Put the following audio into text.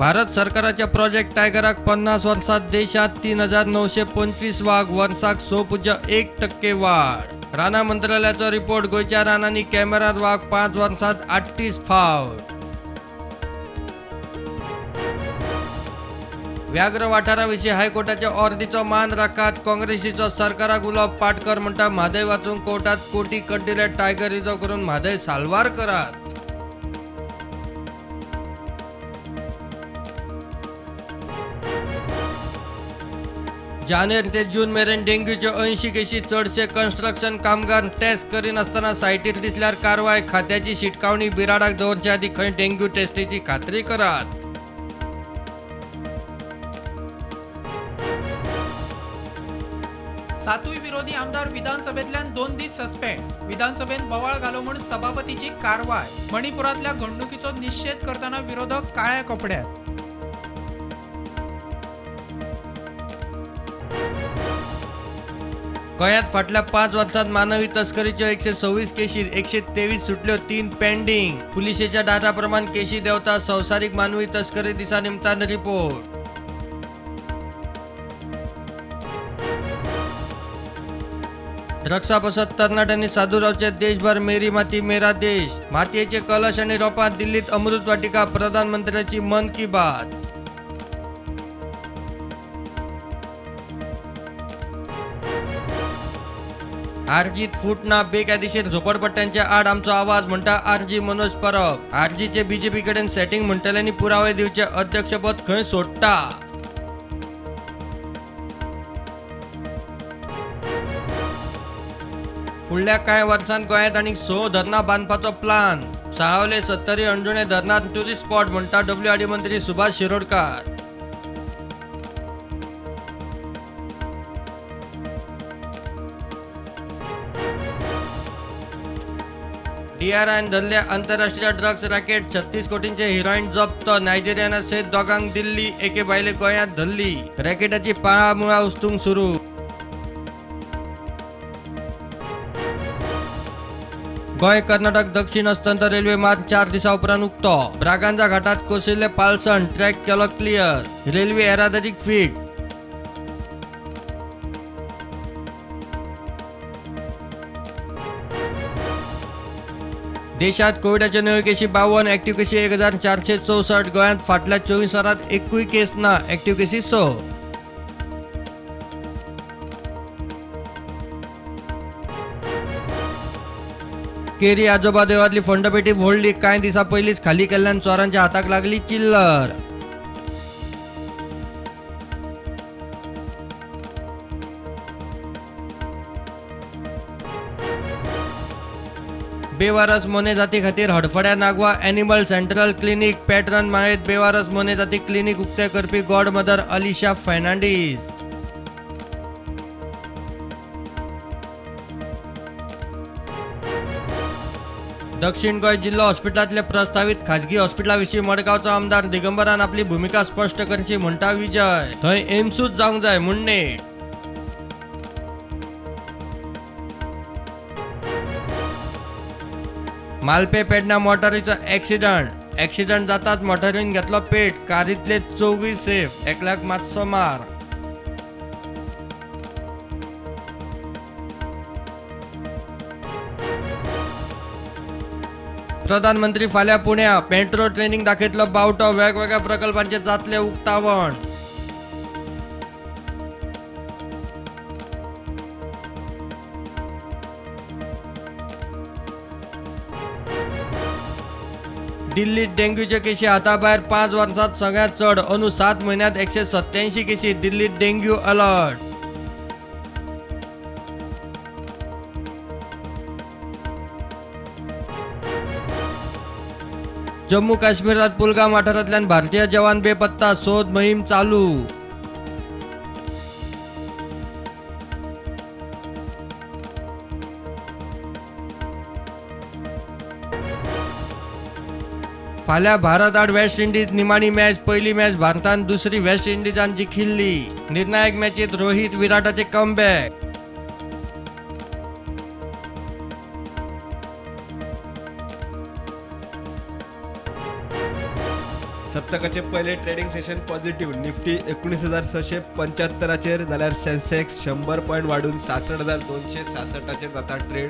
भारत सरकाराच्या प्रोजेक्ट टायगराक 50 वर्सात देशात 3925 वाग, वर्साक 6.1% वाढ। रानां मंत्रालयाचो रिपोर्ट, गोंयच्या रानांनी कॅमेरात वाग 5 वर्सात 38 फावट। व्याघ्र वाठाराविशीं हायकोर्टाच्या ऑर्दीचो मान राखात, काँग्रेसीचो सरकाराक उलो। पाटकर म्हणटा म्हादय वाचूंक कोर्टात कोटी कड्डिले, टायगर रिजर्व करून म्हादय साल्वार करात। जानेर ते जून मेरेन डेंग्यूच्यो 80 केशी, चडशे कन्स्ट्रक्शन कामगार टेस्ट करिनासतना सायटीर दिसल्यार कारवाय। खात्याची शिटकावणी, बिराडाक दवरचे आदीं खंय डेंग्यू टेस्टीची खात्री करात। सातूय विरोधी आमदार विधानसभेतल्यान 2 दीस सस्पेंड। विधानसभेत बोवाळ घालो म्हूण सभापतीची कारवाय। मणिपुरांतल्या घडणुकीचो निशेध करतना विरोधक काळ्या कपड्यात। गोंयांत फाटल्या 5 वर्सांत मानवी तस्करीच्यो 126 केशी, 123 सुटल्यो, 3 पेंडींग। पुलिशेच्या डाटा प्रमाण केशी देंवता। संवसारीक मानवी तस्करी दिसा निमतान रिपोर्ट। ड्रग्सा पासत तरणाट्यांनी सादूर रावचे, देशभर मेरी माती मेरा देश। मातयेचे कलश आनी रोपां दिल्लीत अमृत वाटिका, प्रधानमंत्र्याची मन की बात। आरजीत फूट ना, बेकायदेशीर झोपडपट्ट्यांच्या आड आमचो आवाज, म्हणटा आरजी मनोज परब। आरजीचे बीजेपी कडेन सेटिंग म्हणटल्यांनी पुरावे दिवचे, अध्यक्षपद खंय सोडटा। फुडल्या कांय वर्सांत गोंयांत आनीक 6 धरणां बांदपाचो प्लान। सावले, सत्तरी, अंजुणे धरणांत ट्युरिस्ट स्पॉट, म्हणटा डब्ल्यूआरडी मंत्री सुभाष शिरोडकर। डीआरआयन धरले आंतरराष्ट्रीय ड्रग्स रॅकेट, 36 कोटींचे हिरोईन जप्त। नायजेरियाना सयत दोगांक दिल्ली, एके बायलेक गोंयांत धरली। रॅकेटाची पाळामुळां उस्तूंक सुरू। गोंय कर्नाटक दक्षिण अस्तंत रेल्वे मार्ग 4 दिसां उपरांत उक्तो। ब्रागांजा घाटात कोसळिल्ले पालसण, ट्रॅक केलो क्लियर। रेल्वे येरादारीक फिट। देशात कोविडाच्यो नव्यो केशी 52, ऍक्टिव्ह केशी 1464। गोंयांत फाटल्या 24 वरांत एकूय केस ना, ऍक्टिव्ह केशी 6। केरी आजोबा देवळांतली फंडपेटी फोडली, कांय दिसां पयलींच खाली केल्ल्यान चोरांच्या हाताक लागली चिल्लर। बेवारस मोनेजाती खातीर हडफड्या Nagwa animal central clinic patron माळेत बेवारस मोनेजाती क्लिनीक उक्ते करपी गॉड मदर अलिशा फर्नांडीस। दक्षिण गोंय जिल्हो हॉस्पिटलांतले प्रस्तावित खाजगी हॉस्पिटला विशीं मडगांवचो आमदार दिगंबरान आपली भुमिका स्पश्ट करची, म्हणटा विजय। थंय एम्सूच जावंक जाय म्हूण नेट। मालपे पेडण्या मोटारीचो ऍक्सिडंट, ऍक्सिडंट जाताच मोटारीन घेतलो पेट, कारींतले 24 सेफ, एकल्याक मातसो मार। प्रधानमंत्री फाल्यां पुण्या, मेट्रो ट्रेनीक दाखयतलो बावटो, वेगवेगळ्या प्रकल्पांचे जातले उक्तावण। दिल्लीत डेंग्यूच्यो केशी हाताभायर, 5 वर्सांत सगळ्यांत चड, अंदू 7 म्हयन्यांत 187 केशी। दिल्लीत डेंग्यू अलर्ट। जम्मू काश्मीरात पुलगाम वाठारांतल्यान भारतीय जवान बेपत्ता, सोद मोहीम चालू। फाल्यां भारत आड वेस्ट इंडिज निमाणी मॅच, पयली मॅच भारतान, दुसरी वेस्ट इंडिजान जिखिल्ली। निर्णायक मॅचीत रोहित विराटाचे कमबॅक। सप्तकाचे पयले ट्रेडिंग सेशन पॉझिटिव्ह. निफ्टी 19,675चेर जाल्यार सेन्सेक्स 100 पॉयंट वाडून 66,266चेर जाता ट्रेड.